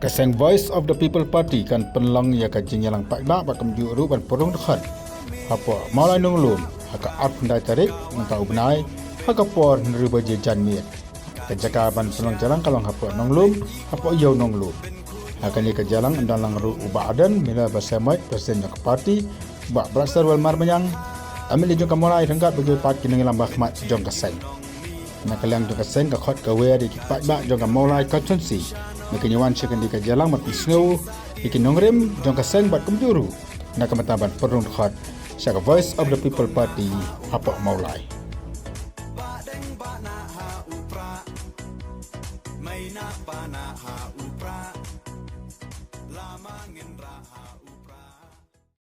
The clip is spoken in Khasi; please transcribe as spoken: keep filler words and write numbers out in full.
Ka seng Voice of the People Party kan pynlong ïa ka jingïalang paidbah bad kumjuh ruh ban pynrung dkhot hapoh Mawlai Nonglum ha ka arphew khyndai tarik mynta u bnai ha ka por hynriew baje janmiet. Ka jaka ban pynlong jingïalang ka long hapoh Nonglum, hapoh ïew Nonglum. Ha kane ka jingïalang yn don lang ruh u Bah Ardent Miller Basaiawmoit, President jong ka party, Bah Brightstarwell Marbaniang, M L A jong ka Mawlai ryngkat bad kiwei pat ki nongïalam ba khmat jong ka seng. Na ka liang jong ka seng ka khot ka wer ïa ki paidbah jong ka Mawlai constituency ba kin ïa wan sha kane ka jingïalang ban pynsngew ïa ki nongrim jong ka seng bad kumjuh ruh na ka bynta ban pynrung dkhot sha ka Voice of the People Party hapoh Mawlai.